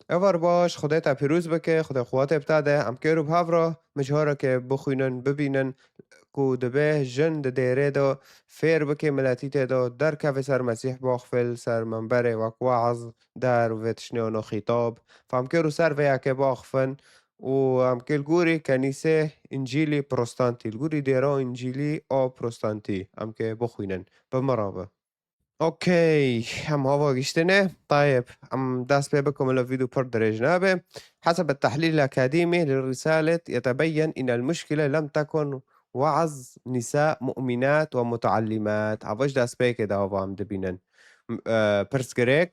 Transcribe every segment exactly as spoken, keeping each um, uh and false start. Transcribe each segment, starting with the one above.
Evar baş, Xwedê te pîroz bike, Xwedê quwetê bi te de. Em kêr û bi hev re mijhareke bixwînin, bibînin ku dibe jin di dêrê de fêr bike, miletî tê de derkeve ser Mesîh biaxife li ser minberê wek weaz, der û vê tiştê, no xîtab. Em kêr û ser vê yekê biaxifin û em kêr gorî kenîsê Încîlî Protestantî, li gorî dêra Încîlî a Protestantî, em kê bixwînin. Bi min re be. Okey, em hava giştine. Tayeb, em dest pê bikim, li vîdeo pir dirêj nabe. حسب التحليل الأكاديمي للرسالة يتبين أن المشكلة لم تكن وعظ نساء مؤمنات ومتعلمات. Hava ji dest pêkê de hava em dibînin. M-, e, pirsgirêk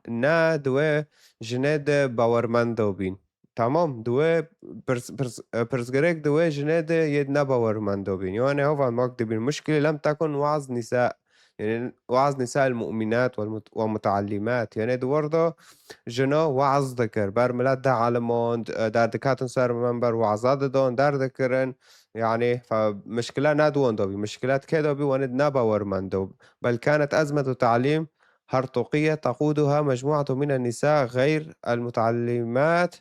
ne di wê jinê de bawermendo bîn. Tamam, di wê pirs-, pirs-, e, pirsgirêk di wê jinê de yê nebawermendo bîn. Yani hava em wek dibîn. مشكلة لم تكن وعظ نساء. Yani وعظ نساء المؤمنات والمت-، ومتعلمات. Yani di wir de jina weaz dikir. Ber milet de alimand, e, derdiketin ser minber weaza didon, derdikirin. Yani, fe, mişkile ne di wan de bî. Mişkile di kê de bî, wan ê nebawermendo. بل كانت أزمة تعليم هرطوقية تقودها مجموعة من النساء غير المتعلمات،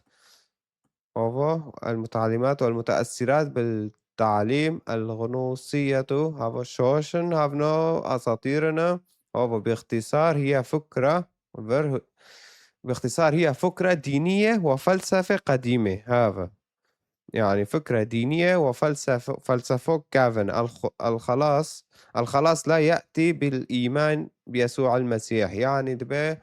أوفو، المتعلمات والمتأثرات بالتعليم الغنوصية، هاو شوشن، هاونو أساطيرنا، أوفو، باختصار هي فكرة، فر-، باختصار هي فكرة دينية وفلسفة قديمة، هاو. يعني فكرة دينية وفلسفة، فلسفة كافن. الخ-، الخلاص، الخلاص لا يأتي بالإيمان بيسوع المسيح. يعني دبي،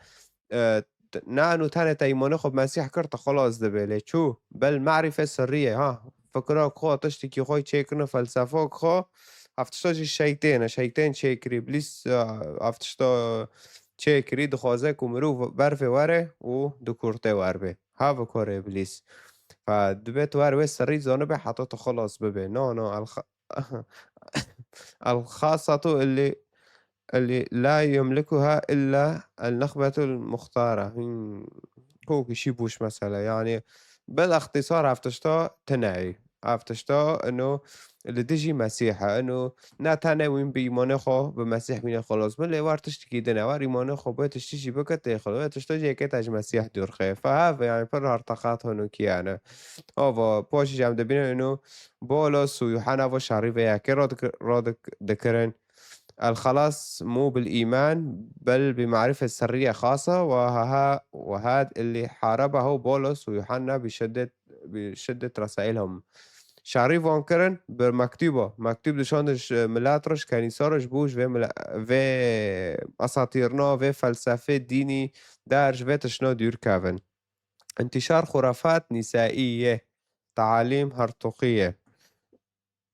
آه، ت-، نانو تاني تيموني خب مسيح كرت خلاص دبي لي شو؟ بل معرفة سرية، ها. فكرة خو تشتكي خوي تشيكنو فلسفة خو. هفتشتو جي شيطان، شيطان تشيكري، إبليس، آه، هفتشتو تشيكري، دخوازي كو مروف برفي وري ودكورتي وربي. هاو كور إبليس. فدبي توار وي سري زونو بي حتى تخلص ببي. نو، نو، الخ-، الخاصة اللي، اللي لا يملكها إلا النخبة المختارة. هم، هو شي بوش مسألة. يعني، بالاختصار، هافتشتا تنعي. هافتشتا إنه اللي دجي مسيحة، إنه نه تنه وين بإيمانه خو، بمسيح وين خلاص. بل وار تشتكي دنا، وار إيمانه خو، بو تشتي جي بكت خلاص، وار تشتي جي كت أج مسيح دور خير. فهذا يعني، پر هرطقات هنو كيانه. أوفا، بوش جام دبينه إنه بولس ويوحنا وشاري ويا كي رادك-، رادك دكرن. الخلاص مو بالإيمان، بل بمعرفة سرية خاصة، وها-، وهاد اللي حاربه بولس ويوحنا بشدة، بشدة رسائلهم. شاري فان كرن بمكتوبة، مكتوب دشان دش ملات رش، كنيسة رش بوش، في ملا-، في أساطيرنا، في فلسفة ديني دارج، في تشنا ديور كافن. انتشار خرافات نسائية، تعاليم هرطوقية.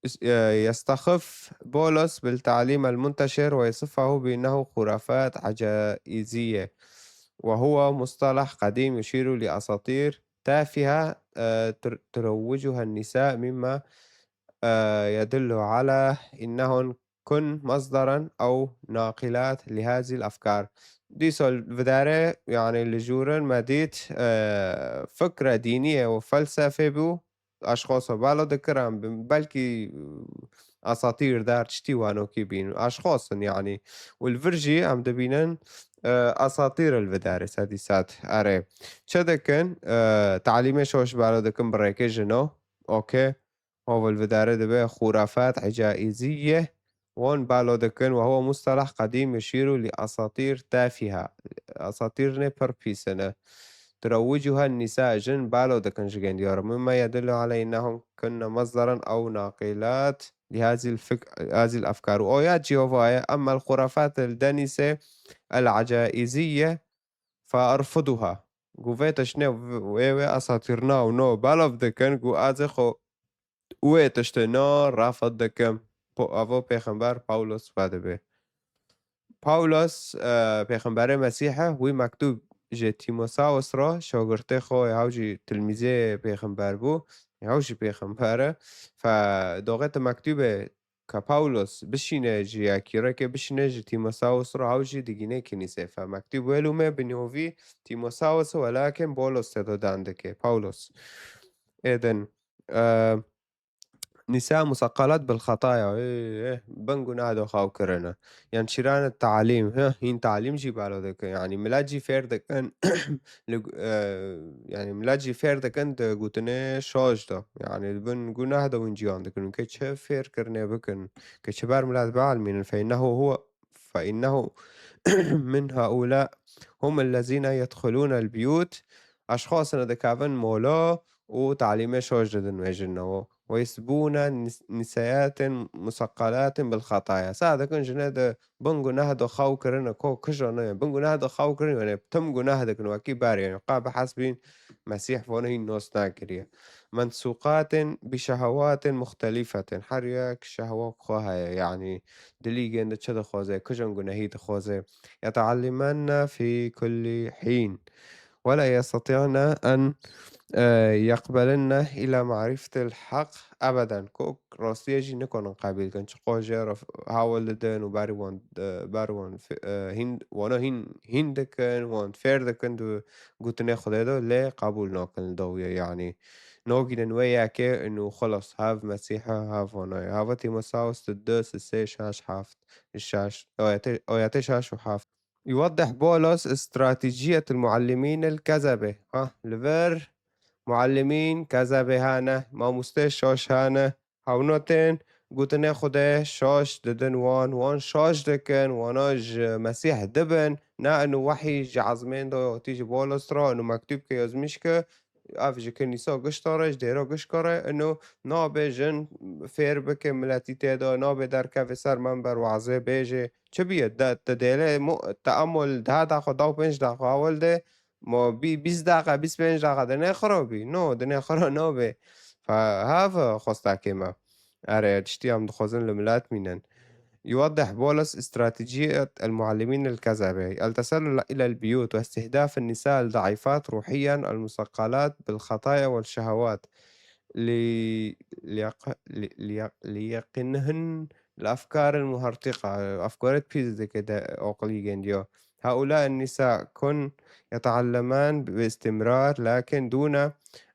يس-، يستخف بولس بالتعليم المنتشر ويصفه بأنه خرافات عجائزية، وهو مصطلح قديم يشير لأساطير تافهة، آه، تر-، تروجها النساء، مما، آه، يدل على أنهن كن مصدرا أو ناقلات لهذه الأفكار. ديسو الفدارة، يعني، لجورن مديت، آه، فكرة دينية وفلسفة بو، aşxosa balo dikirin, bi-, belkî, e, esatîr der tiştî wanokî bîn. Aşxos in, yanî. Û li vir jî em dibînin, e, esatîr li vê derê sedî sed. Erê. Çi dikin? E, talîmê şoş balo dikin bi rêkê jino. Okey. Hov li vê derê dibe xurafat, ecaîzî ye. Wan balo dikin, وهو مصطلح قديم يشير لأساطير تافهة. Esatîrnê pir pîs in. تروجها النساء, jin balo dikin ji gendiya re. مما يدل على أنهن كن مصدرا أو ناقلات لهذه الفك-، هذه الأفكار. û oya cîhova ye, أما الخرافات الدنيسة العجائزية فأرفضها. Ku vê tiştê wê, wê esatîrna û no belav dikin, ku ez ê xwe wê tiştê no refid dikim. Po-, evo pêxember Pawlos vedibe. Pawlos, e, pêxemberê Mesîh e, wî mektûb ji Tîmosaos re, şagirtê xwe, hew jî tilmîzê pêxember bû, hew jî pêxember e. Fe doxê tu mektûbê ka Pawlos bişîne ji yekî rêkê, bişîne ji Tîmosaos re, hew jî digîne kinîsê. Fe mektûb wê lûmê binî ovî Tîmosaos, welakin Bolos tê de dan dike. Pawlos. Êdin. E, Nisa museqqalat bil xetaya, ê, ê, bin guneh do xew kirine. Yan çîran te'lîm, heh, hîn te'lîm jî balo dikin. Yanî milet jî fêr dikin, li gu-, e, yanî milet jî fêr dikin di gotinê şaş de. Yanî di bin guneh de hûn ciyan dikin. Ke çi fêr kirinê bikin, ke çi ber milet bielmînin. Fe innehu huwe, fe innehu min haula hum ellezîne yedxulûne el biyût. Eşxasine dikevin molo û te'lîmê şaş didin wê jinnewo. Ve yesbûne nis-, nisayatin museqqalatin bil xetaya. Sa dikin jinê di bin guneh de xew kirine, ko kijo ne, bin guneh de xew kirine, yanî tim guneh dikin, wekî ber, yanî qa bihesbîn Mesîh vana hîn nas nakiriye. Mensûqatin bi şehewatin muxtelîfetin. Her yek şehwa xwe heye, yanî dilî gên de çi dixwaze, kijan gunehî dixwaze. Yeteallimenne fî kullî hîn. Wela yesteti'ne en, e, yeqbelenne ila marifetil heq ebeden. Ku rastiyê jî nikonin qebîl kin. Çiqo jê re f-, hawil didin û berî wan, e, ber wan fi-, e, hîn, wana hîn, hîn dikin, wan fêr dikin di gotinê Xwedê de, lê qebûl nakin li dawiyê, yanî nagînin wê yekê û xelas, hev Mesîh e, hev wana ye. Hev Tîmoteos di du, sê, şeş, heft, şeş, ayetê, ayetê şeş û heft. Yuweddih Bolos stratejiyetil muallimînil kezebe. Ha, li vir muallimîn kezebe hene, mamostê şaş hene. Hewna tên gotinê Xwedê şaş didin wan, wan şaş dikin, wana ji Mesîh dibin. Ne inu wehî ji ezmên de hatî ji Bolos re, inu mektûb ke yazmîş ke, ev ji kinîsa gişta re, ji dêra gişka re, inu nabe jin fêr bike miletî tê de, nabe derkeve ser menber wazê bêje. Çi biye? De, te dêle mu-, teamul deha daxwe, da û pênc daxwe hawil de, mo bî bîst daqa, bîst pênc daqa dinê xirabî. No, dinê xira nabe. Fe, hava xwestakê me. Erê, tiştî em dixwazin li milet mînin. يوضح بولس استراتيجية المعلمين الكذبة، التسلل إلى البيوت واستهداف النساء الضعيفات روحيا المثقلات بالخطايا والشهوات، لي-، ليق-، لي-، ليق-، ليقنهن الأفكار المهرطقة، أفكار تبيز دكدا أوقلي جنديو. هؤلاء النساء كن يتعلمان باستمرار، لكن دون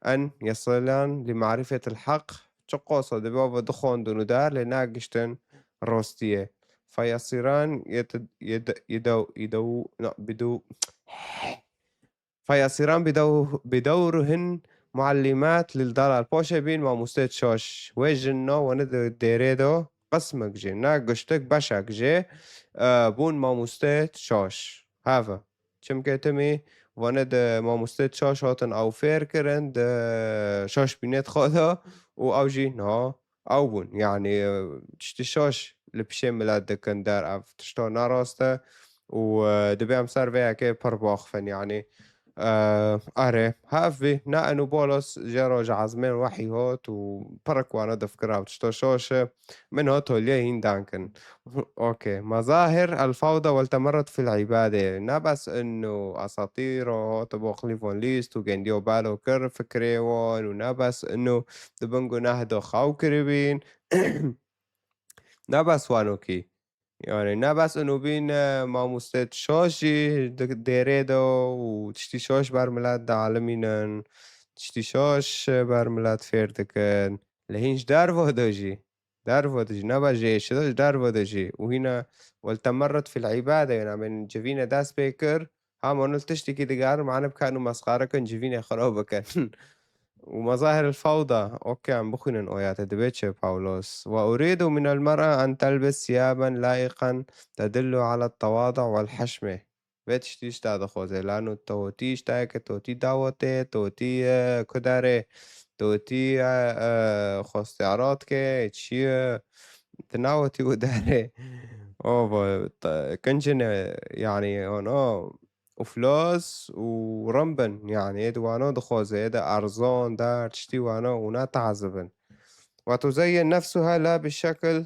أن يصلان لمعرفة الحق. Çi qosa dibe ve dixwendin û der lê nagiştin rastiyê. فيصيران يت-، يد-، يدو-، يدو-، نا، بدو-، فيصيران بدو-، بدورهن معلمات للضلال. Paşê bîn mamostê şaş. Wê jinna wana di dêrê de qismek jê, ne giştek, beşek jê, e, bûn mamostê şaş. Heve. Çimkî timî wana di mamostê şaş hatin ew fêr kirin, di şaş bînêt xwe de û ew jî niha ew bûn. Yanî, e, tiştî şaş li pişê milet dikin der, ev tişta ne rast e û, e, dibê em ser vê yekê pir baxifin, yanî. E, erê, hev bî, ne inu Bolos jê re ji ezmên wehî hot û pirik wana difikira ew tişta şaş e. Min hot holiyê hîn dan kin. Okey. مظاهر الفوضى والتمرد في العبادة. Ne bes inu esatîr û hot bo Clifton List û gendiyo balo kir fikrê wan û ne bes inu di bin guneh de xew kiribîn. Ne bes wanokî. Yani ne bes inu bîn, e, mamostê şaş jî di dêrê de û tiştî şaş ber milet dialimînin, tiştî şaş, e, ber milet fêr dikin. Lê hîn ji derve de jî, derve de jî, ne bes jê yê şida, ji derve de jî. Û hîna والتمرد في العبادة, yani em civîne dest pê kir, Hema li tiştekî digerin, mane bikin û mesxere kin, civînê xwe raw bikin. ومظاهر الفوضى. Okey, em bixwînin oyate, dibê çi Pawlos. وأريد من المرأة أن تلبس ثيابا لائقا تدل على التواضع والحشمة. Vê tiştî ji te dixwaze. Lano te hotî ji te yeke te hotî dawetê, te hotî, e, kudarê, te hotî, e, e, xwestî erat ke, çi ye? Te nawetî û darê. O, va, te, kincine, yani, ono, uflas û rimbin, yani, êd wano dixwaze, êd erzan, dar, tiştî wano û ne tazibin. وتزين نفسها لا بشكل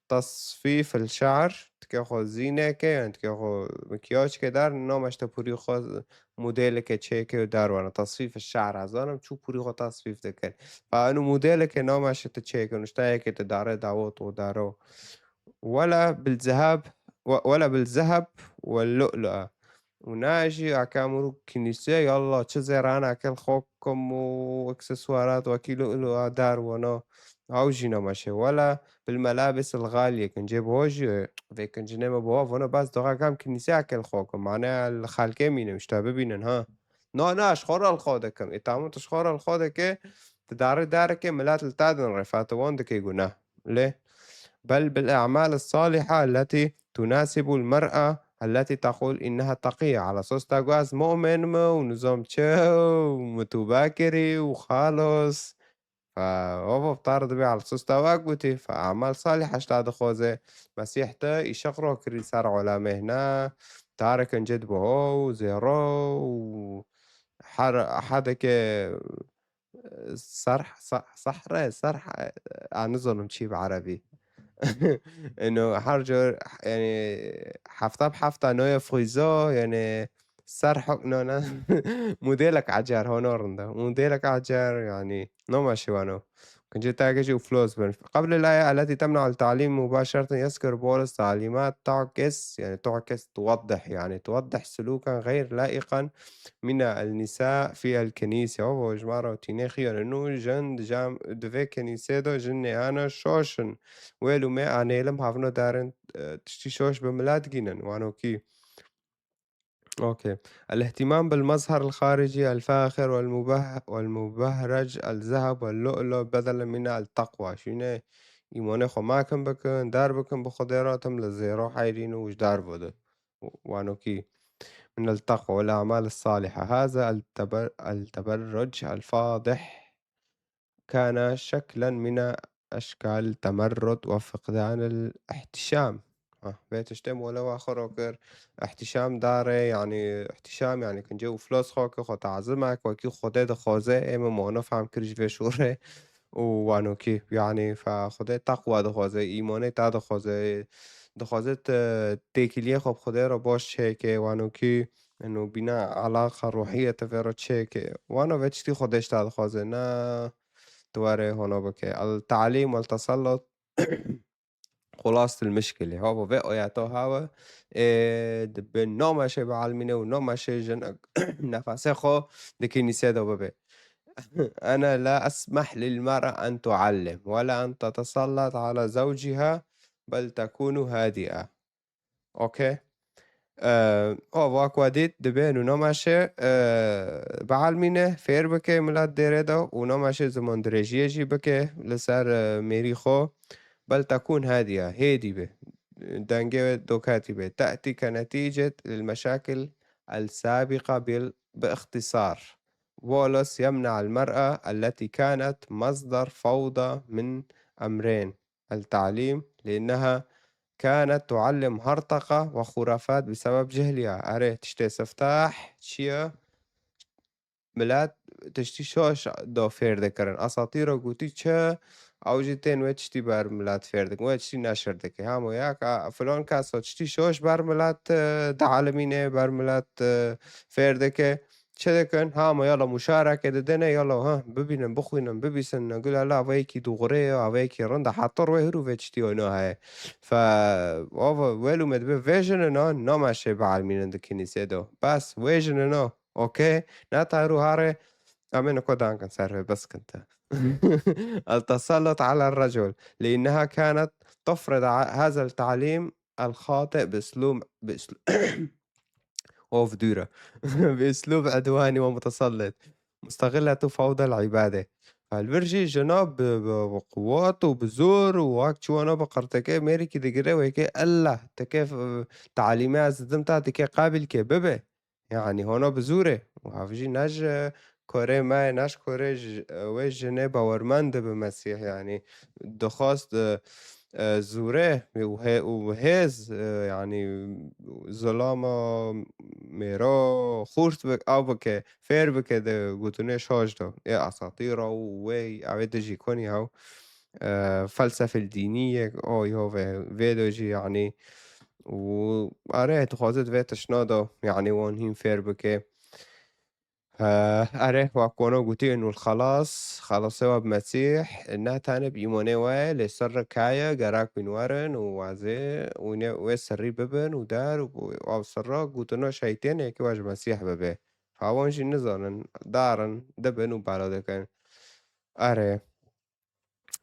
تصفيف الشعر, tikê xwe zîneke, yani tikê xwe mikyaj ke dar, name işte pûrî xwe modêleke çêke û dar wana. Tasfîf şe'r, ez zanim çû pûrî xwe tasfîf dikin. Fa enu modêleke name işte çêke, nuştayeke te dare dawot û daro. ولا بالذهب، و-، ولا بالذهب واللؤلؤة. û ne jî eke em û kînîsê, yalla çi zêrana kel xo kim û aksesuarat wekî lu'lu'a dar wano. Ew jî nemaşe. Wela bil melabis il ğaliye, kincê biho jî, vê kincine me biho, vano bas doxa kam kînîsê kel xo kim. Mane li xelkê mînim, işte bibînin ha. Na, na, ji xwe re li xwe dikim. Ê, tamam, tu ji xwe re li xwe dike, tu darê darekê milet li te din rêfa, tu wan dikê guneh. Lê, بل بالأعمال الصالحة التي تناسب المرأة التي تقول إنها تقية. Ala sos te got ez mu'min me û nizam çi û mitûbe kirî û xalos. Fe, ova, bi te re dibê ala sos te wek gotî. Fe, emal salîh ji te dixwaze. Mesîh te îşeq ro kirî ser olemê, ne? Tarek encet biho û zêro û her, hedeke serh, sa-, sahre, serh, a, nizanim çi bi erebî. Ino her cor, yani, hefta bi hefta noye frizo, yani, serh, no, ne? Modelek ecer, hono rinda. Modelek ecer, yani, no maşi wano. Kincê te jî uflos bin. قبل الآية التي تمنع التعليم مباشرة يذكر بولس تعليمات تعكس، يعني تعكس توضح، يعني توضح سلوكا غير لائقا من النساء في الكنيسة. Ova ji me re tînê xiyan û jin di cam-, di vê kenîsê de jinê hene şoş in. Wê lûmê anêlim havno darin, e, tiştî şoş bi milet gînin. Wano kî. Okey. الاهتمام بالمظهر الخارجي الفاخر والمبه-، والمبهرج الذهب واللؤلؤ بدلا من التقوى. Şûne îmanê xwe makim bikin, dar bikin bi Xwedê re, tim li zêro heyrîn û ji dar bide. Wano kî. من التقوى والأعمال الصالحة. هذا التبر-، التبرج الفاضح كان شكلا من أشكال التمرد وفقدان الاحتشام. Ha, vê tiştê mole wa xwe ro kir. Îhtîşam dare, yani, îhtîşam, yani, kincê û flos xwe ki xwe tazim ek, wekî Xwedê dixwaze, ê min mono fehm kir ji vê şûrê. Û wano kî, yani, fe Xwedê teqwa dixwaze, îmanê te dixwaze, dixwaze te têkiliyê xwe bi Xwedê re baş çêke, wano kî, eno bîna alaqa ruhiye te vê re çêke. Wano vê tiştî Xwedê ji te dixwaze, ne tu were hono bike. التعليم والتسلط خلاصة المشكلة. Hava vê ayeta hava, e, di bin namaşê bielmîne û namaşê jin nefesê xwe di kînîsê de bibe. أنا لا أسمح للمرأة أن تعلم ولا أن تتسلط على زوجها، بل تكون هادئة. Okey. Ee, o, wak we dît, dibe û namaşe, ee, bielmîne, fêr bike milet dêrê de û namaşe ziman dirêjiyê jî bike li ser, ee, mêrî xwe. بل تكون هادئة, hêdî be. Dengê wê dokatî be. تأتي كنتيجة للمشاكل السابقة بال-، باختصار. بولس يمنع المرأة التي كانت مصدر فوضى من أمرين. التعليم، لأنها كانت تعلم هرطقة وخرافات بسبب جهلها. Erê, tiştê siftah çi ye? Milet tiştî şaş da fêr dikirin. Esatîra gotî çi? Ew jî tên wê tiştî ber milet fêr dikin. Wê tiştî neşir dike. Hemo ya ka filan kes o tiştî şaş ber milet, e, dialimîne, ber milet, e, fêr dike. Çi dikin? Ha, ma yala muşareke didine, yala, ha, bibînin, bixwînin, bibîsin, ne gula la avayekî dûxurê ye, avayekî rind e, hetir wê hir û vê tiştî oyna heye. Fe, ava, wê lû me dibe vê jinina, namaşê bielmînin di kinîsê de. Bes, wê jinina, okey? Ne tayru harê, em ê niko dankin ser vê, bes kin te. التسلط على الرجل، لأنها كانت تفرض ع-، هذا التعليم الخاطئ بأسلوب، بأسلوب، of dûr e. بأسلوب عدواني ومتسلط. مستغلة فوضى العبادة. Li vir jî jina bi, bi, bi quwat û bi zor û wek çiwana bi qirteke mêrikî digire wê ke ella teke, e, talîmê ez didim ta dike qabil ke bibe. Yani hona bi zor e. Û hev jî ne ji korê me, ne ji korê ji, wê jinê bawermend dibe Mesîh. Yani dixwast, e, e, zûre û hê-, û hêz, e, yanî zilama mêro xurt bik-, ew bike, fêr bike di gotinê şaş de. Ê esatîra û wê, ew ê dijî konî hew, e, felsefê dînî yek, o, yo vê, vê de jî, yanî, û are dixwaze di vê tiştna de, yanî, wan hîn fêr bike. He, erê, wek wano gotî, û xelas, xelasê we bi Mesîh, ne tenê bi îmanê we, lê sirrek heye, gerek wîn werin û wazê wînê wê sirrî bibin û der û ew sirra gotina şeytên yekê we ji Mesîh bibe. Fa wan jî nizanin, darin, dibin û bela dikin. Erê.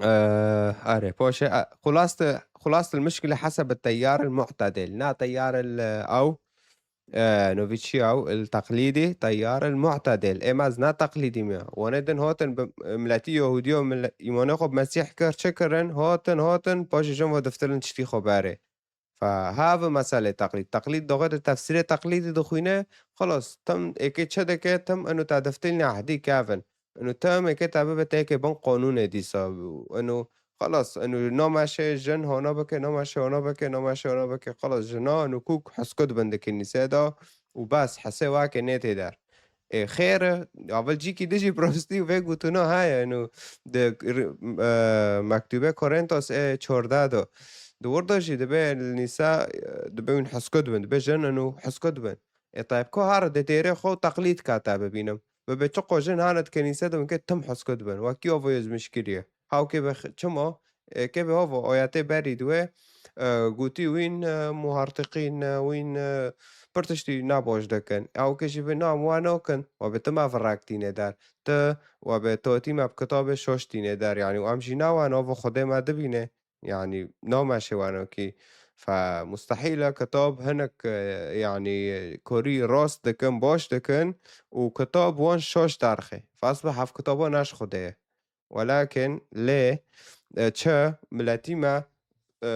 Eee, erê, poşe, e, xulasete, xulasete المشكلة حسب التيار المعتدل. Na teyar el, ew, e, novî çi ew, el teqlîdî, teyar el mu'tedil. Ê me ez na teqlîdî me. Wanê din hatin bi, e, miletî Yahûdî û mile-, îmanê xwe bi Mesîh kir, çi kirin? Hatin, hatin, paşê jin ve diftilin tiştî xwe berê. Fa ha ve meselê teqlîd. Teqlîd doxê de tefsîrê teqlîdî dixwîne, xelas, tim êkê çi dike, tim eno te diftilnê ehdî kevin. Eno tim êkê te bibe têkê bin qanûnê dîsa. Eno, xelas, eno nameşe jin hona bike, nameşe hona bike, nameşe hona bike, xelas, jina eno kûk heskut bin di kinîsê de û bes, hesê wake nê tê der. Ê, xêr e, avel cîkî dijî prostî û vê gotino heye, eno di, e, mektûbê Korintos ê çordeh de. Di wir de jî dibe li Nîsa, e, dibe wîn heskut bin, dibe jin eno heskut bin. Ê, tayb ku har di têrê xwe teqlîd ka te bibînim. Bibe çiqo jin hane di kenîse de win ke tim heskut bin. Wekî ovo yozmiş kiriye. Hawkê be x-, çima? E, ke be ovo, oyatê berî diwe, e, gotî wîn, e, muhartiqîn, e, wîn, e, pir tiştî naboş dikin. Ew ke jî bi nam wa nokin, wa bi tima virek tîne der. Ti, wa bi totî me bi kitabê şoş tîne der. Yani, em jî nawan, ovo Xwedê me dibîne. Yani, nameşe wanokî. Fe mustehîl e kitab hinek, e, yani, korî rast dikin, baş dikin û kitab wan şoş derxe. Fas bi heft kitaba naş Xwedê ye. Welakin lê, e, çi miletî me, e,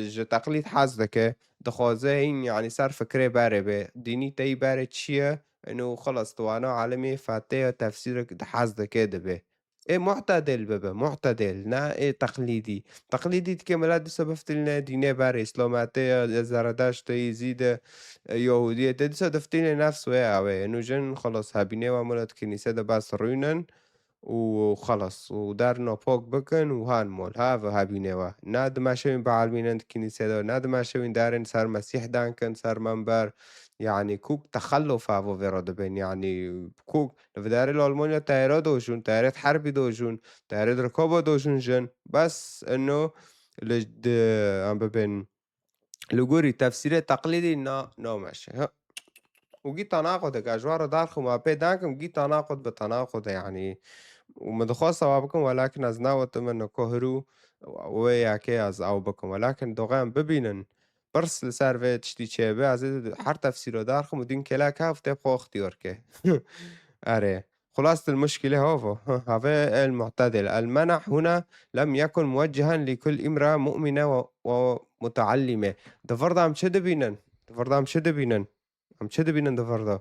ji teqlîd hez dike, dixwaze hîn, yanî ser fikrê berê be. Dînî tey berê çi ye? Eno xelas, tu wana alemê fetê ya tefsîrek di hez dike dibe. Ê mu'tedil bibe, mu'tedil, ne ê teqlîdî. Teqlîdî dike milet dîsa biftilne dînê berê, îslametê ya, ya Zeredeştê, Yezîdê, e, Yahûdiyê, te dîsa diftilne nefs wê ew ê. Eno jin xelas hebînê we milet kinîse de bes rûnin. û xelas, û der napok bikin û han mol. Ha ve hebînê we. Ne dimeşewin bielmînin di kinîsê de, ne dimeşewin derên ser Mesîh dankin, ser member. Yani kûk texelluf havo vê re dibin. Yani kûk li vidarê li Almanya teyare dojun, teyarê herbî dojun, teyarê rikoba dojun jin. Bes eno li di, em bibin, li gorî tefsîrê teqlîdî na, nameşe. Ha. Û gî tanaqud e, ez ji wan re darxim, wa pê dankim, gî tanaqud bi tanaqud e, yanî. Û min dixwest ewa bikim, welakin ez nawetim, min niko hirû wê yekê ez ew bikim. Welakin doxê em bibînin, pirs li ser vê tiştî çêbe, ez ê her tefsîro darxim û dîn kêlek hev tê bi xwe ixtiyar ke. Erê. خلاصة المشكلة هوفو. هذا المعتدل. المنع هنا لم يكن موجها لكل امرأة مؤمنة و-، ومتعلمة. Di vir de em çi dibînin? Di vir de em çi dibînin? Em çi dibînin di vir de?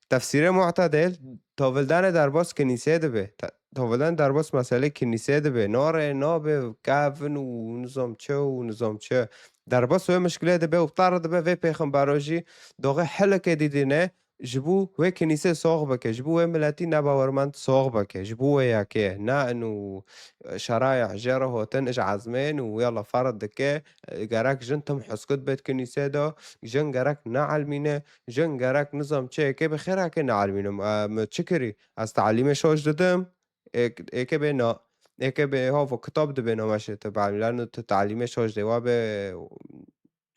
Tefsîrê mu'tedil, tovildanê derbas kinîsê dibe. Te-, tovildanê derbas meselê kinîsê dibe. Nare, nabe, kevin û nizam çi û nizam çi. Derbas wê mişkilê dibe û bi te re dibe vê pêxembero jî doxê hilekê didîne. Ji bo wê kinîsê sox bike, ji bo wê miletî nebawermend sox bike, ji bo wê yekê, ne inu, e, şeraya jê re hotin, ji ezmên û yala ferz dike, e, gerek jin tim heskut bêt kinîsê de, jin gerek neelmîne, jin gerek nizam çi, êkê bi xêr eke neelmînim, e, min çi kirî? Ez teelîmê şoş didim, ê-, êkê bê na, êkê bê havo kitab dibê nameşê tu beelmî, lano tu teelîmê şoş dê, wa bê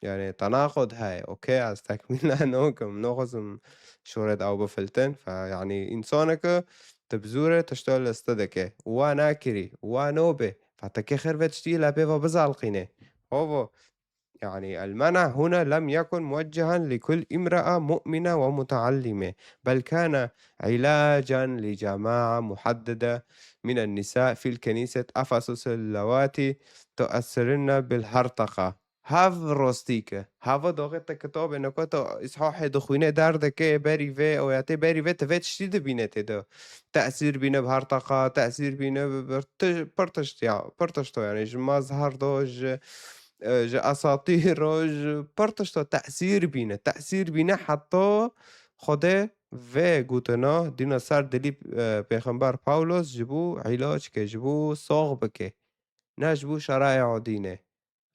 Yani, tenaqud heye, okey, ez tekmîl nakim, naxwazim şoret ew bifiltin. Fe, yani, însaneke tu bi zorê tişta liste dike, û wa nakirî, û wa nobe, fe, te kê xêr vê tiştî le pê ve bizalqîne. Hovo, yani, المنع هنا لم يكن موجها لكل امرأة مؤمنة ومتعلمة، بل كان علاجا لجماعة محددة من النساء في الكنيسة أفسس اللواتي تؤثرن بالهرطقة. Hev rostî ke. Heva doxê te kitabê neka te îshahê dixwîne derdikê berî vê, oyatê berî vê, te vê tiştî dibîne tê de. Tesîr bîne bi hertaqa, tesîr bîne bi, bi ti-, pir tişt ya, pir tişto yani ji mazhar do, ji, e, ji esatîr o, ji pir tişto tesîr bîne. Tesîr bîne heta Xwedê vê gotina dîna ser dilî, e, pêxember Pawlos ji bo îlac ke, ji bo sox bike. Ne ji bo şeraya dînê.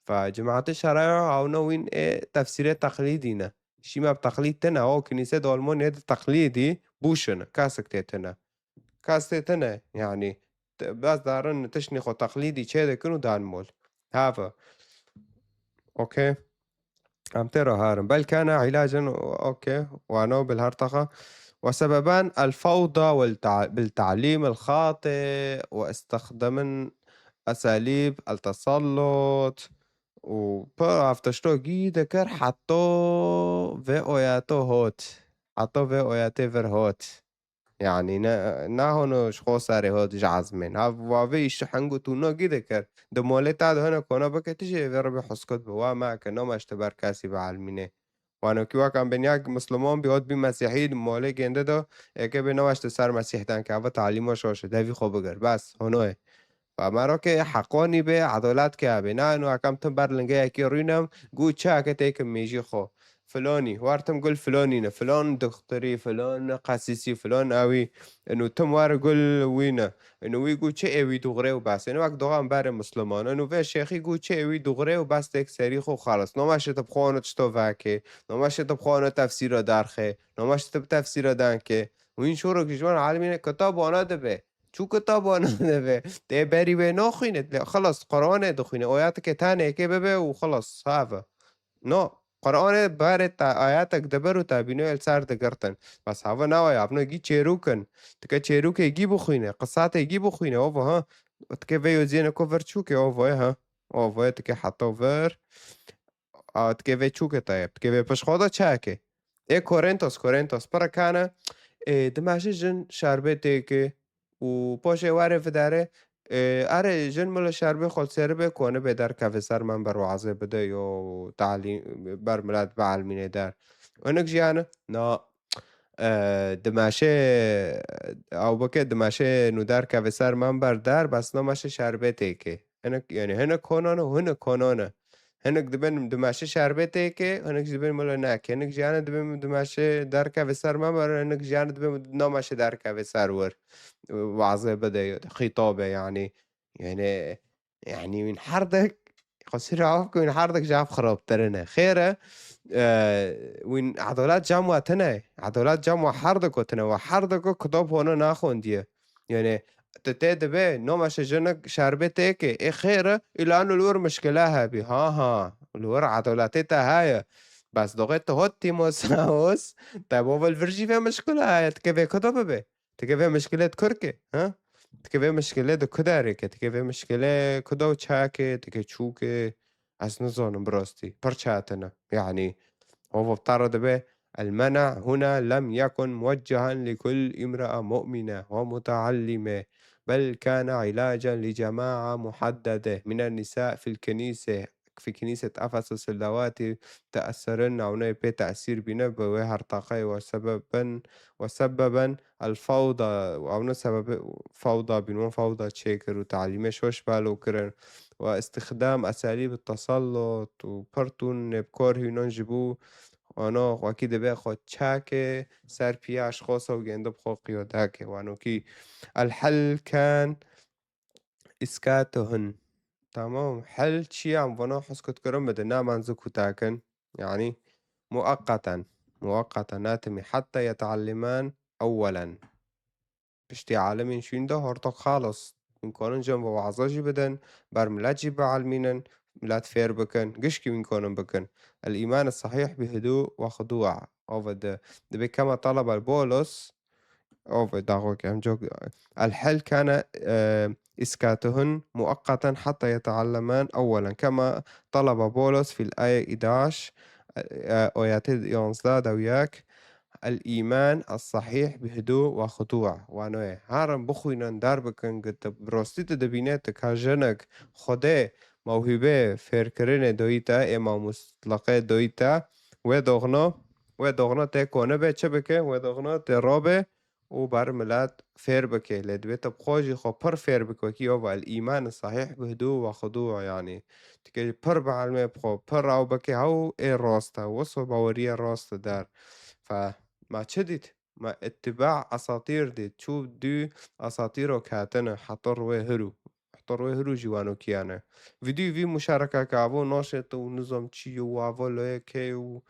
Fe cemaetê şeraya ewna wîn ê tefsîrê teqlîdî ne. Şî me bi teqlîd tine, o kinîse di Almanyayê de teqlîdî, Pûşin, kasik tê tine. Kas tê tine, yanî, t-, bes darin tiştnî xwe teqlîdî çê dikin û dan mol. Have. Okey. Em tê re harin. بل كان علاجا، okey. Wano bil her taxa. وسببان الفوضى والتع-، بالتعليم الخاطئ واستخدام أساليب التسلط. û pir ev tişto gî dikir, heto vê oyato hot. Heto vê oyatê vir hot. Yanî ne, ne hûn ji xwe serê hot ji ezmên. Hev, wa vê îş hing û tûno gî dikir. Di molê ta de hene kona bike, tu jî vê re bê huskut bi. Wa me ke, noma ji te ber kesî bielmînê. Wano kî wek em bênyak Misliman bî, hot bî Mesîhî, di molê gênde de, êkê bê noma ji te ser Mesîh dan ke, eva talîmo şoş e, devî xwe bigir. Bes, hûno ye. Fa merokê heqonî bê, edolet ke abê. Na ino ekam tim ber lingeyekî rûnem, gu çi eke têkim mêjî xo. Filonî, wartim gul filonî ne, filon doktorî, filon qesîsî, filon ewî. Ino tim war gul wî ne. Ino wî gu çi ê wî duxrê û bes. Ino wek doxan berê Musliman. Ino vê şêxî gu çi ê wî duxrê û bes têk serî xo xalis. Noma şê tu bixwano çito vekê. Noma şê tu bixwano tefsîra derxê. Noma şê tu bi tefsîra dankê. Wîn şorok ji wan alimîne kitab wana dibe. Çû kitab wana dibe. Tê berî wê naxwîne. Lê xilas Qur'anê dixwîne. Oyatike tenê yekê bibe û xilas. Have. No. Qur'anê berê te ayatek dibir û te bîno el ser digirtin. Bes have nawa ya. Avno gî çêrûk in. Tike çêrûkê gî bixwîne. Qisatê gî bixwîne. Ova ha. Tike vê yoziyene ko vir çûkê. Ova ha. Ova tike heta vir. A, tike vê çûke tayeb. Tike vê pişt xwe de çayeke. Ê Korintos, Korintos. Pira kane. Ê, dimeşe jin şerbetê ke û poşê were vidare. Ê, are jin milo şerbê xwe seri be kone be der keve ser men ber wazê bide yo talî ber milet bielmîne der. Hinek jiyane? Na. E, dimeşe, ew bike dimeşe nû der keve ser men ber der, bes nameşe şerbetê ke. Hinek, yani hinek konane, hinek konane. Hinek dibin dimeşe şerbetê ke, hinek jî dibin milo neke. Hinek jiyane dibin dimeşe derkeve ser me ber, hinek jiyane dibin nameşe derkeve ser wir. Wazê bide, xîtabe yani. Yani, yani wîn herdek, xosî rav ku wîn herdek jav xirabtirine. Xêre, e, wîn edolet cam wa tine. Edolet cam wa herdek o tine. Wa herdek o kitab hona naxondiye. Yani, tu tê dibe, nameşe jinik şerbetê ke, ê xêr e, îla eno li wir mişkile hebî. Ha, ha, li wir edoletê te heye. Bes doxê tu hot Tîmoseos, te bo vil vir jî vê mişkile heye, tu ke vê kudo bibe? Tu ke vê mişkile di kur ke, ha? Tu ke vê mişkile di ku derê ke, tu ke vê mişkile kudo çake, tu ke çûke, Ez nizanim bi rastî. Pir çetin e. Yanî, hova bi te re dibe, المنع هنا لم يكن موجها لكل امرأة مؤمنة ومتعلمة، بل كان علاجا لجماعة محددة من النساء في الكنيسة، في كنيسة أفسس اللواتي تأثرن، û ne pê tesîr bîne bi wê hertaqeyê, وسببا، وسببا الفوضى، û ew ne sebebê fewda bîn, wan fewda çêkir û talîmê şoş balo kirin. واستخدام أساليب التسلط û pir tûn nêbkor hînon ji bo wana wekî dibe xwe çakê ser piya ji xwe sewgêndi bi xwe qiyodakê. Wanokî الحل كان إسكاتهن. Tamam. Hel çi ye? Em vana heskutkirin bidin, naman zû kutakin. Yani, مؤقتا. مؤقتا. Natimî. حتى يتعلمان أولا. Piştî alimên şûnde hortok xalos. Hûn kanin jin ve waza jî bidin, ber milet jî bielmînin, milet fêr bikin, gişkî hûn kanin bikin. الإيمان الصحيح بهدوء وخضوع. Ova de. Dibe كما طلب بولس. Ova daxo ke em cok. الحل كان، e, إسكاتهن مؤقتا حتى يتعلمان أولا، كما طلب بولس في الآية إحدعش، e, oyatê yanzdeh de û yek. الإيمان الصحيح بهدوء وخضوع. Wano ye. Herin bixwînin, der bikin, gi tu bi rastî tu dibîne, tu ka jinik Xwedê mewhîbê fêrkirinê doyî te, ê mamûstlaqê doyî te, wê doxno, wê doxno tê kone be, çi bike? Wê doxno tê rabe û ber milet fêr bike. Lê divê tu bi xwe jî xwe pir fêr bike, wekî ova الإيمان الصحيح بهدوء وخضوع, yanî. Tu ke pir bi elmê bi xwe, pir ew bike, hew ê rast e, wisa baweriyê rast e der. Fe, ma çi dît? Ma اتباع أساطير dît. Çû dû esatîro ketine, hetor wê hirû. Hetor wê hirû jî wano kiyane. Vîdî vî muşareka ke avo naşê tu û nizam çi yo û avo loye kê û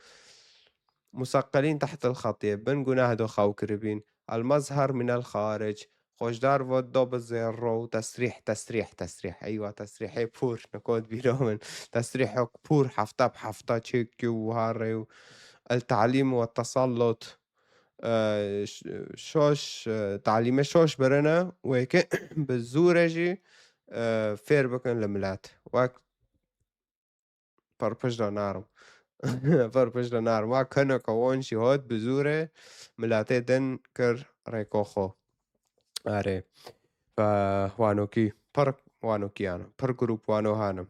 مسقلين تحت الخطية, bin gunah do xew kiribîn. المظهر من الخارج. Xweşdar vo do bi zêro û tesrîh, tesrîh, tesrîh. Eywa, tesrîhê pûr, nikot bîra min. Tesrîhok pûr, hefta bi hefta çêkî û wiha rê û el-te'lîm ve tesallut. E, ş-, şoş, e, talîmê şoş birine, wê ke bi zûre jî, e, fêr bikin li milet. Wek Pir pişt de narim. Pir pişt de narim. Wa keno ke wan jî hat bi zûrê miletê din kir rêko xwe. Erê. Fe wanokî. Pir wanokî yani. Pir grûp wano hanim.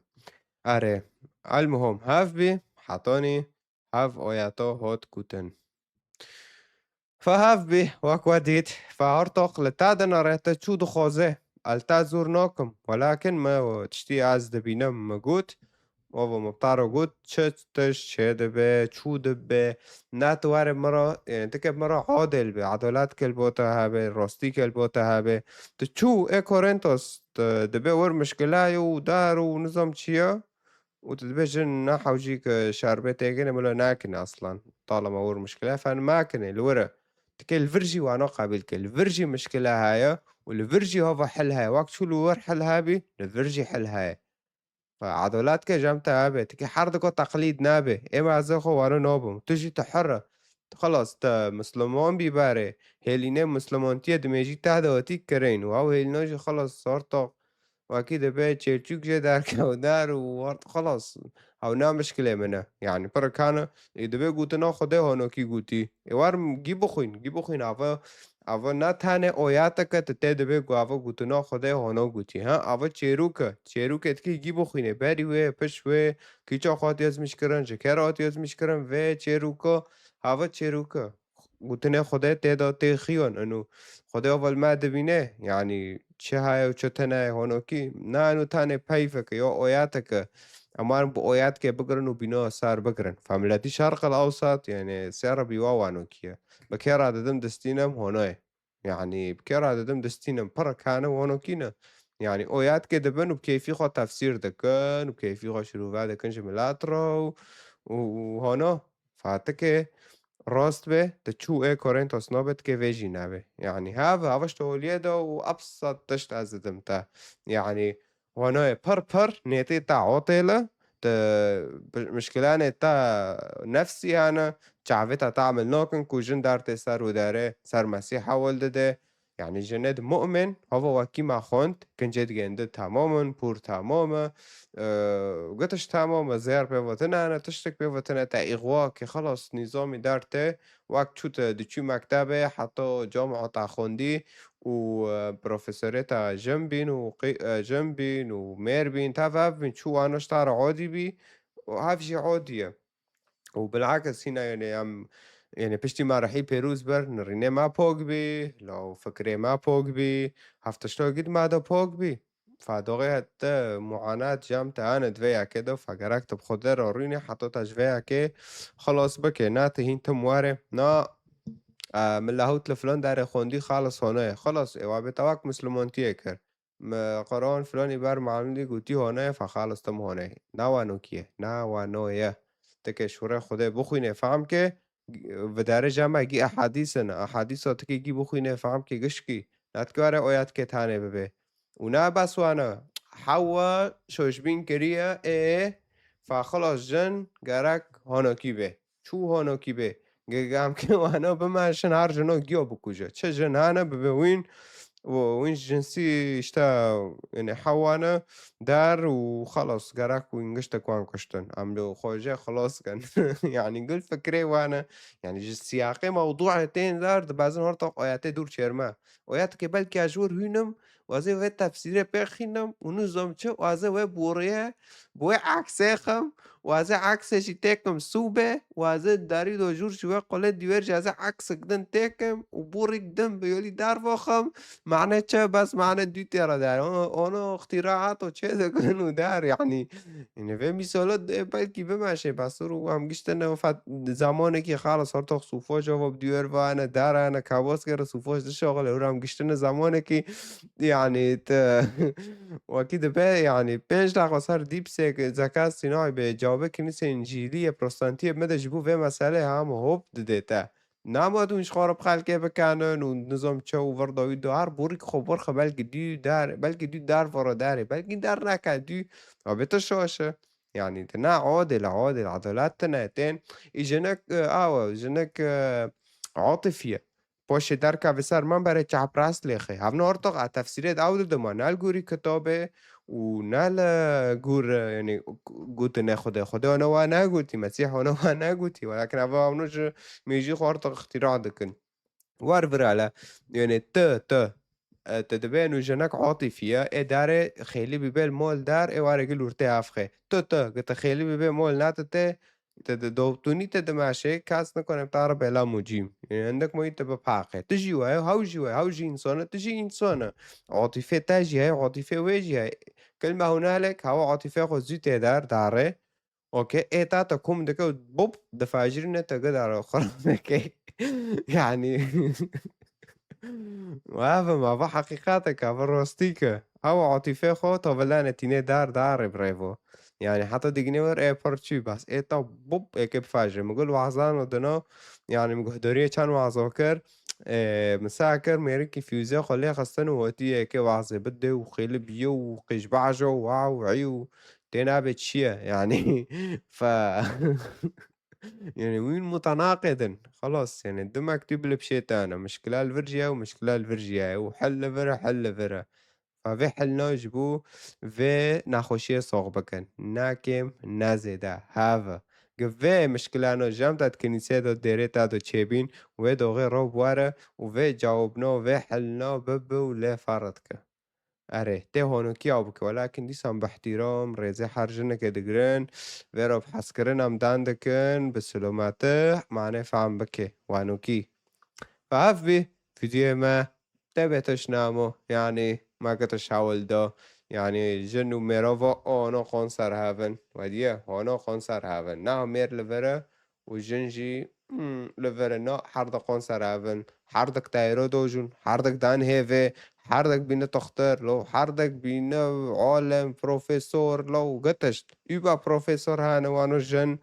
Erê. Elmuhim hev bî. Hetanî hev oya to hat kutin. Fe hev bî, wek we dît, fe her toq li te dinere, te çû dixwaze, el te zûr nakim, welakin me tiştî ez dibînim, me got, ava muxtaro got, çi tişt çê dibe, çû dibe, ne tu were min re, yani tu ke min re adil be, edalet ke li bo te hebe, rastî ke li bo te hebe, tu çû ê Korintos, tu dibe wir mişkila ye û dar û nizam çi ye, û tu dibê jin ne hewcî ke şerbê têkine, milo nakine aslan. Talama wir mişkile fen makine, li wir e. Tikê li vir jî wano qebîl ke. Li vir jî mişkile heye û li vir jî hava hel heye. Wek çû li wir hel hebî, li vir jî hel heye. Fe edalet ke jem te hebe. Tikê her diko teqlîd nabe. Ê me ez ê xwe wano nabim. Tu jî tu hir e. Xelas, te Misliman bî berê. Hêlînê Mislimantiyê dimêjî te de hatî kirin. Û ew hêlîna jî xelas sartoq. Wekî dibe çêrçûk jê derkewdar û wert xelas. Ew ne mişkilê min e. Yani pir kane, ê dibe gotina Xwedê honokî gotî. Ê war gî bixwîn, gî bixwîn. Ava, ava ne tane oyateke tu tê dibe ku ava gotina Xwedê hono gotî. Ha, ava çêrûk e. Çêrûkê dikî gî bixwînê. Berî wê, piş wê, kîça xwe hatiye zimîşkirin, ji kera hatiye zimîşkirin, vê çêrûka, ava çêrûk e. Gotinê Xwedê tê de tê xiyon, eno Xwedê ava li me dibîne, yani çi heye û çi tune ye honokî, na eno tane peyveke ya oyateke, em warin bi oyatkê bigirin û bîna sar bigirin. Fe miletî Şerq el Ewsat, yani sê rebî wa wanokî ye. Bi kê re didim distînim, hono ye. Yani bi kê re didim distînim, pir kane wanokî ne. Yani oyatkê dibin û bi keyfî xwe tefsîr dikin û bi keyfî xwe şirove dikin ji milet re û, û, û hono. Fatike rast be, tu çû ê Korintos nabe, tikê vê jî nabe. Yani hev, hev işte holiyê de û ebsat tişt ez didim te. Yani wanoyê pir pir nêtê te otêle, tu bi-, mişkilanê te nefsî hene, çavê te tamil nakin ku jin der tê ser û derê ser Mesîh hewil dide. Yani jinê di mu'min, hava wekî me xwend, kincê digên di tamam in, pûr tamam e, e, gitiş tamam e, zêr pê ve tune ne, tiştek pê ve tune te îxwa ke xelas nîzamî der tê, wek çû te diçû mektebê, heta camia te xwendî û, e, profesorê te jin bîn û qî-, e, jin bîn û mêr bîn, tev ev bîn, çû wano ji te re odî bî, û hev jî odî ye. Û bilakis hîna, yani, em, yani, piştî me rihî pêrûz bir, nirînê me pok bî, law fikrê me pok bî, hev tişta gî di me de pok bî. Fa doxê te muanat cem te ane di vê yekê de, fa gerek tu bi Xwedê re rûnî, heta te ji vê yekê xelas bike. Na tu hîn tim were, na, e, min lehût li filan derê xwendî, xalis hone ye. Xelas, ê wa bê te wek Mislimantiyê kir. Me Quran filanî ber melimdî gotî hone ye, fe xalis tim hone ye. Na wano kî ye? Na wano ye. Tike şûrê Xwedê bixwîne, fehm ke, vidare cama gî ehadîs in. Ehadîsa tike gî bixwîne, fehm ke gişkî. Na tike were oyat ke tane bibe. Û na bes wana, hewa şoşbîn kiriye, ê, fa xelas jin gerek honokî be. Çû honokî bê. Ge-, gam ke wano bimeşin, her jino giyo bikuje. Çi jin hene bibe wîn, û wîn jinsî işte, yani hewane der û xelas, gerek wîn giştek wan kuştin. Em li xwe jê xelas kin. Yani gul fikrê wane. Yani ji siyaqê mewduê tên der, dibezin horta oyatê dûr çêrme. Oyat ke belkî ez ji wir hûnim, wazê vê tefsîrê pê xînim û nizam çi, wazê wê borîye, bi wê eksê xim, wazê eksê jî têkim sûbe, wazê darî do jûr ji wê qolê dîwêr jî ez ê eksik din têkim û borîk din bi yolî dar voxim, mane çi, bes mane dû tê re der. Ono, ono îxtîraat o çê dikin û der, yani. Yani vê mîsalo de belkî bimeşe, bes û em giştine fat-, zamanekî xalis hortox sûfoş ava bi dîwêr vane, darane, kabos kere sûfoş dişoxile, û em giştine zamanekî, yani, te, wekî dibe, yani, pênc deqa ser dîpsêk zeka sînay be, cawabê kinisê încîlî ye, prostantiye me de ji bo vê meselê ham hop dide te. Nama dûn ji xwe re bi xelkê bikanin û nizam çi û vir dawî do her borîk xwe bir xwe belkî dû dar, belkî dû dar vere darê, belkî dar nake dû. Abê tu şaş e. Yanî tu ne adil, adil, edalet tine tên. Î jinik, e, awe, jinik, e, atifî ye. Poşê derka vê ser min berê çapraz lêxê. Hevno ortoq a tefsîrê de ew didima, ne li gorî kitabê û ne li gor, yanî, gotinê Xwedê. Xwedê ona wa negotî, Mesîh ona wa negotî. Welakin ev hevno ji mêjî xwe ortoq îxtîra dikin. Wer virale. Yanî tu, tu, e, tu dibê nûjenek atifî ye, ê darê xêlî bîbê li mol dar, ê warê gil ûrtê ev xê. Tu, tu, gi tu xêlî bîbê mol ne tu tê, te di dotûnî te dimeşê, kes nikone bi te re bêla mûcîm. Yanî hindek moyî te bipaqê. Tu jî we, hew jî we, hew jî însan e, tu jî însan e. Atîfê te jî heye, atîfê wê jî heye. Kilme hûnalek, hewa atîfê xwe zû tê der, darê. Okey, ê ta te kom dike û bop, difajirîne te gidare xwe ramekê. Yanî, Eva ma, va heqîqatek e, va rastîk e. Ew atîfê xwe to vilane tînê dar, darê bi rêvo. Yanî heta digine wer ê pir çî bas. Ê ta bop êkê bifajre. Min gul wazano dino, yanî min guhdariyê çend wazo kir. E, min sa kir mêrikî fîzê xwe lê xistin û hotî êkê wazê bide û xêli biye û qîjbajo û wa û ey û tê nabe çi ye, yanî. Fe, yanî wîn mutenaqid in. Xelas, yanî du mektûb li pişê te hene. Mişkila li vir jî ye û mişkila li vir jî ye û hil li vir e, hil li vir e. Fa vê hilna ji bo vê nexweşiyê sox bikin. Ne kêm, ne zêde. Hev e. Gi vê mişkilano jem te di kinîsê de, dêrê te de çêbîn, wê doxê ro biwere û vê cawabno, vê hilna bibi û lê ferq dike. Erê, tê honokî ew bike. Welakin dîsan bi ihtiram, rêzê her jinekê digirin. Vê re bi hezkirin em dan dikin, bi silomatî, manê fehm bike. Wanokî. Ve ev bî, vîdyoyê me, te bê tişt namo, yanî, me gitiş hewl da. Yanî, jin û mêrava ono qon ser hev in. Wediye, ono qon ser hev in. Niha mêr li vir e û jin jî, hmm, li vir e. Na, her di qon ser hev in. Her dik teyro dojûn, her dik dan hêvê, her dik bîne toxtir, lo, her dik bîne alem, profesor, lo, gitiş. Über profesor hane wano jin.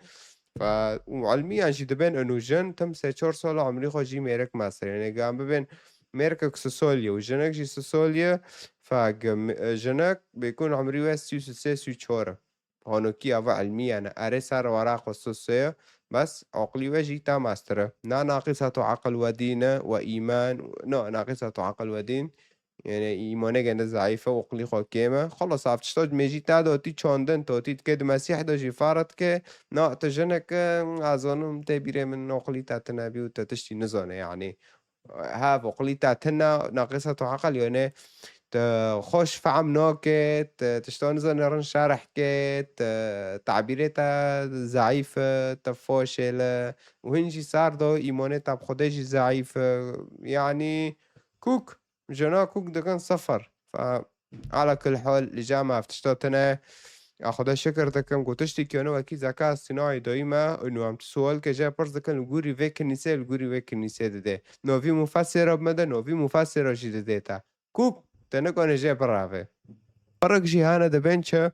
Fe, û ilmiyan jî dibên ino jin, tim sê çar sala umrî xwe jî mêrik mestir. Yanî, gan bibên mêrikek si sol ye û jinek jî si sol ye, fe, gi-, m-, jinek bêkûn umrî we sî û sê, sî û çar e. Honokî ava ilmiyan e. Erê ser wara xwe si sê ye, bes aqlî we jî ta mestir e. Na naqîsa tu aqil we dîn e, we îman, no, naqîsa tu aqil we dîn. Yanî îmanê gende zeîf e û aqlî xwe kêm e. Xelas, ev tişta mêjî te de tî çandin, to tî dike di Mesîh de jî fare dike. Na, tu jinek e, ez zanim tê bîrê min aqlî te tine bî û te tiştî nizane, yanî. Hev aqlî te tine, naqîsa tu aqil, yanî tu xweş fehm nake, tu tişta nizane rin şerh ke, tu tabîrê te zeîf e, tu foşêl e. Û hin jî ser de îmanê te bi Xwedê jî zeîf e. Yanî kûk. Jina kûk dikin sifir. Fe, ala kul hal, li cem ev tişta tine. Ya Xwedê şikir dikim ku tiştî kiyane wekî zeka sînayê dayî me, û em tu sual ke jê pirs dikin, li gorî vê kinîsê, li gorî vê kinîsê didê. Novî mufesêra bi me de, novî mufesêra jî didê te. Kûk, te nikane jê birave. Ferq jî hene dibên çi?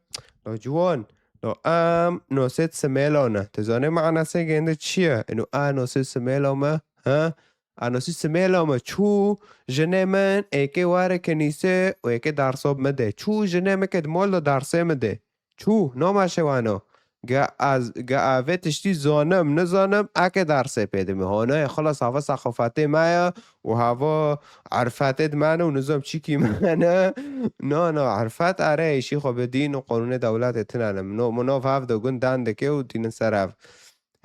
Lo ciwan, lo em nosê simêla ne. Tu zanê manasê gende çi ye? Ino a nosê simêla me, ha? Anosî simêla me çû, jinê min êkê were kenîse û êkê dersa bi min de. Çû jinê min ke di mol de dersê min de. Çû, nama şewano. Ge ez, ge ez vê tiştî zanim, nizanim, eke dersê pê dime. Honayê xilas hava seqafatê me ye û hava erfetê di me ne û nizam çîkî me ne. Na, na, erfet are, îşî xwe bi dîn û qanûnê dewletê tine ne. Min o, min o hev de gund dan dike û dînin ser ev.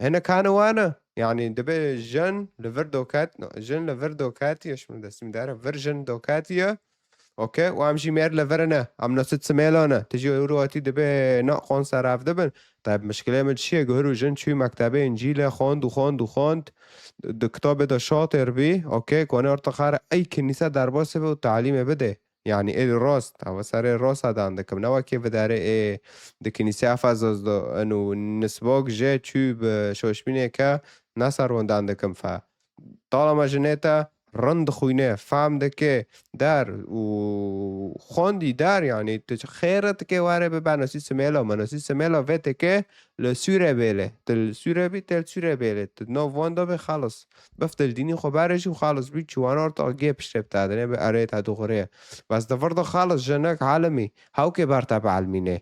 Hinek hane wane, yanî dibe jin li vir doket, no, jin li vir doketiye, şunu destî min dere, vir jin doketiye. Okey, û em jî mêr li vir ne, em nesit simêla ne. Tu jî ewro hatî dibe ne qon ser ev dibin. Tabi mişkilê min çi ye? Guhir û jin çû mektebê Încîlê xwend û xwend û xwend. Di kitabê de şatêr bî, okey, kone orta xare ey kinîse derbasê be û talîmê bide. Yanî ê rast, ew serê rasta dan dikim. Ne wekî vidarê ê di kinîsê Efesos de û nisbok jê çû bi şoşbînê ke ne ser wan dan dikim fe. Talama jinê te rind dixwîne, fam dike der û xwendî der, yanî tu xêre dike were bibe nosî simêlo me, nosî simêlo vê tike li Sûre bêle. Tu li Sûre bî, te li Sûre bêle. Tu nav wan de bê xelis. Bif tu li dînî xwe berê jî û xelis bî, çiwana ortax gê piştê bi te dinê bi erê te dixurê. Bes di vir de xelis jinek alimî. Hewkê ber te bielmînê.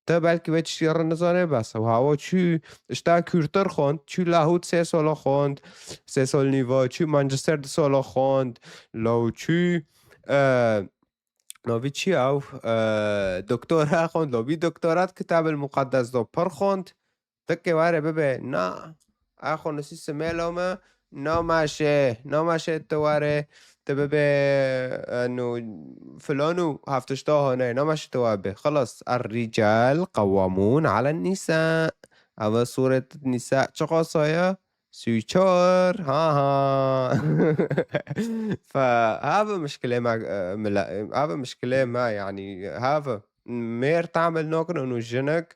Te belkî vê tiştî re nizane, bes ew hawa çû, işte kûrtir xwend, çû Lahûd sê sola xwend, sê sol nîva, çû Manchester du sola xwend, law çû, e, navî çi ew, e, doktora xwend, law bî doktora di Kitab el Muqeddes de pir xwend, dikê were bibe, na, a xwe nisî simêla me, namaşe, namaşe tu were, tu bibe, e, no, filan û hev tişta hane, namaşe tu were be. Xelas, er-rical qewwamûn alen nîsa. Ev e sûret nîsa çiqasa ye? Sî û çar. Ha ha. Fe, ev e mişkilê me, e, mila-, ev e mişkilê me, yanî, ev e. Mêr tamil nakin û jinik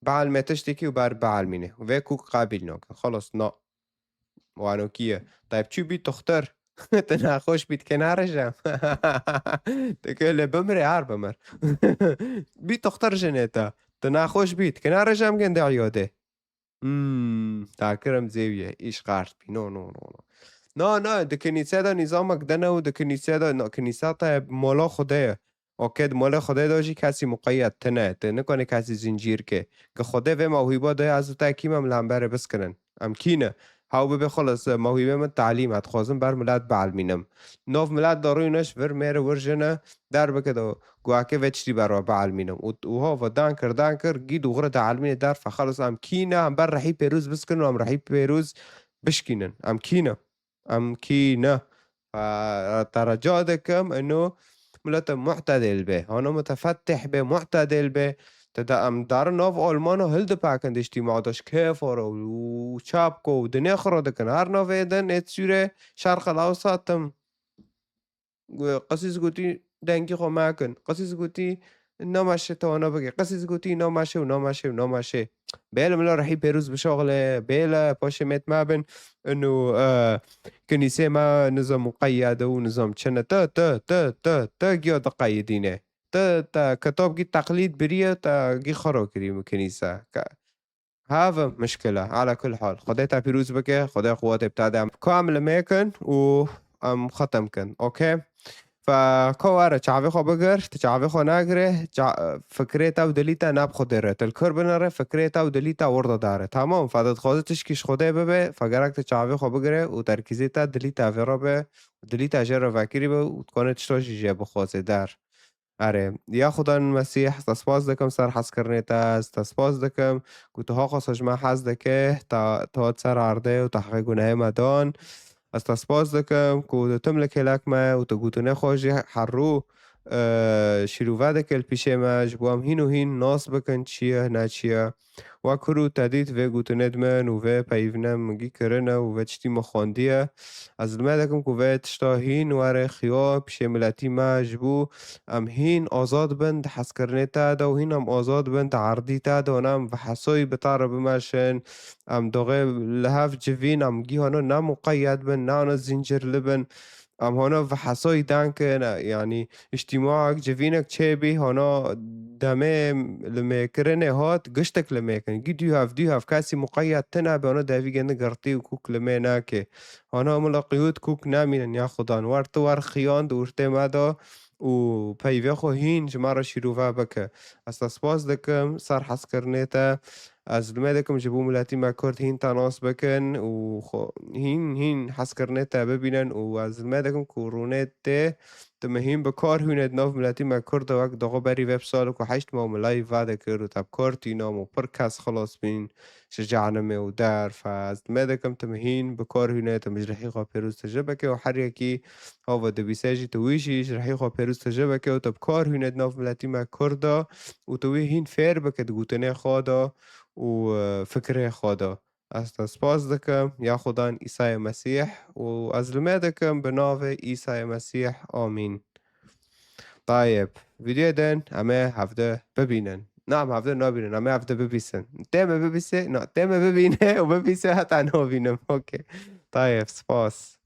bielmê tiştekî û ber bielmîne. Vê kûk qebîl nakin. Xelas, na. Wanokî ye. Tayb çû bî toxtir. Tu nexweş bî, dike narejem. Dike lê bimrê, her bimir. Bî toxtir jinê te. Tu nexweş bî, dike narejem gende îyadê. Hmm, takirim zêwiye. Îş qert bî. No, no, no, no. Na, na, di kinîse de nîzamek dene û di kinîse de, na, kinîsa te mola Xwedê ye. Okê, di molê Xwedê de jî kesî muqeyyed tine. Tu nikanî kesî zincîr ke. Ge Xwedê vê mewhîba daye, ez û te kî me, em li hemberê biskinin. Em kî ne? Hew bibe xelas, mewhîbê min talîm e, dixwazim ber milet bielmînim. Nov milet de rûyne ji vir mêr e, vir jin e, derbike de guhakê vê tiştî ber we bielmînim. Û, û hova dan kir, dan kir, gî dûxire dielmîne derfa. Xelas em kî ne, em ber rehî pêrûz biskinin û em rehî pêrûz bişkînin. Em kî ne? Em kî ne? Fe, te rica dikim, ino milete mu'tedil be. Hano mutefettih be, mu'tedil be. Te de em darin nav Almana hildipekin di îctîma de ji kêfa re û çapko û dinê xwe re dikin. Her navê din ê Sûre Şerq el Ewsat tim. Gu-, qisî zigotî dengî xwe mekin. Qisî zigotî namaşe tewana bike. Qisî zigotî namaşe û namaşe û namaşe. Bêle mila rehî pêrûz bişoxile, bêle paşê mêt me bin. Ino, e, kinîsê me nizam muqeyyede û nizam çine. Te, te, te, te, te giya diqeyidîne. Te, te kitab gî teqlîd biriye, te gî xiro kirî min kinîse. Ke-, Heve mişkile. Ala kul hal. Xwedê te pîroz bike, Xwedê quwetê bi te de. Em kamil mêkin û em xetem kin. Okey? Fe ka were çavê xwe bigir, tu çavê xwe nagire, ça-, fikrê te û dilî te ne bi Xwedê re. Tu li kir binere, fikrê te û dilî te wir de dare. Tamam, fe tu dixwaze tişkî ji Xwedê bibe, fe gerek tu çavê xwe bigire û terkîzê te dilî te vê re be. Dilî te jê re vekirî be û dikane tişta jî jê bixwaze der. Erê, ya Xudan Mesîh, ez te spas dikim ser hezkirinê te, ez te spas dikim ku tu haxasa ji me hez dike, ta, tu hat ser erdê û tu heqê gunehê me dan. Ez te spas dikim ku tu tim li kêlek me û tu gotinê xwe jî herû, e, şîrove dike li pîşê me, ji bo em hîn û hîn nas bikin çi ye, ne çi ye. Wek hûr û te dît vê gotinê di min û vê peyvîne min gî kirine û vê tiştî min xwendiye. Ez li me dikim ku vê tişta hîn were xiya pişê miletî me, ji bo em hîn azad bin di hezkirinê te de û hîn em azad bin di erdî te de, û em bi hesoyî bi te re bimeşin. Em doxê li hev civîn, em gî hano ne muqeyyed bin, ne hano zincirli bin. Em hano bi hesoyî dan ke, ne, yanî, îctîmaek, civînek çêbî, hano demê limêkirinê hat, giştek limêkin. Gî dû hev, dû hev, kesî muqeyyed tine be, hano devî gindi girtî û kûk limê nake. Hano mila qiyûd kûk nemînin, ya Xudan. Wer tu wer xiyan di ortê me de û peyvê xwe hîn ji me re şîrove bike. Ez te spas dikim ser hezkirinê te. Ez li me dikim ji bo miletî me Kurd hîn te nas bikin û xwe hîn, hîn hezkirinê te bibînin û ez li me dikim ku rûnê tê tu me hîn bi kar hûne di nav miletî me Kurd de wek doxo berî vê bi sal ku heşt mah û milayî vedikir û te bi kar tîna û pir kes xilas bîn ji cehenimê û der. Fe ez li me dikim tu me hîn bi kar hûne, tu me ji rihî xwe pêroz tije bike û her yekî hava dibîse jî tu wî jî ji rihî xwe pêroz tije bike û tu bi kar hûne di nav miletî me Kurd de û tu wî hîn fêr bike di gotinê xwe de û, e, fikirê xwe de. Ez te spas dikim, ya Xudan Îsayê Mesîh, û ez li me dikim bi navê Îsayê Mesîh. Amîn. Tayeb, vîdyoyê din em ê hevde bibînin. Na, em hevde nabînin, em ê hevde bibîsin. Tê me bibîse, na, tê me bibîne û bibîse heta nabînim. Okey. Tayeb, spas.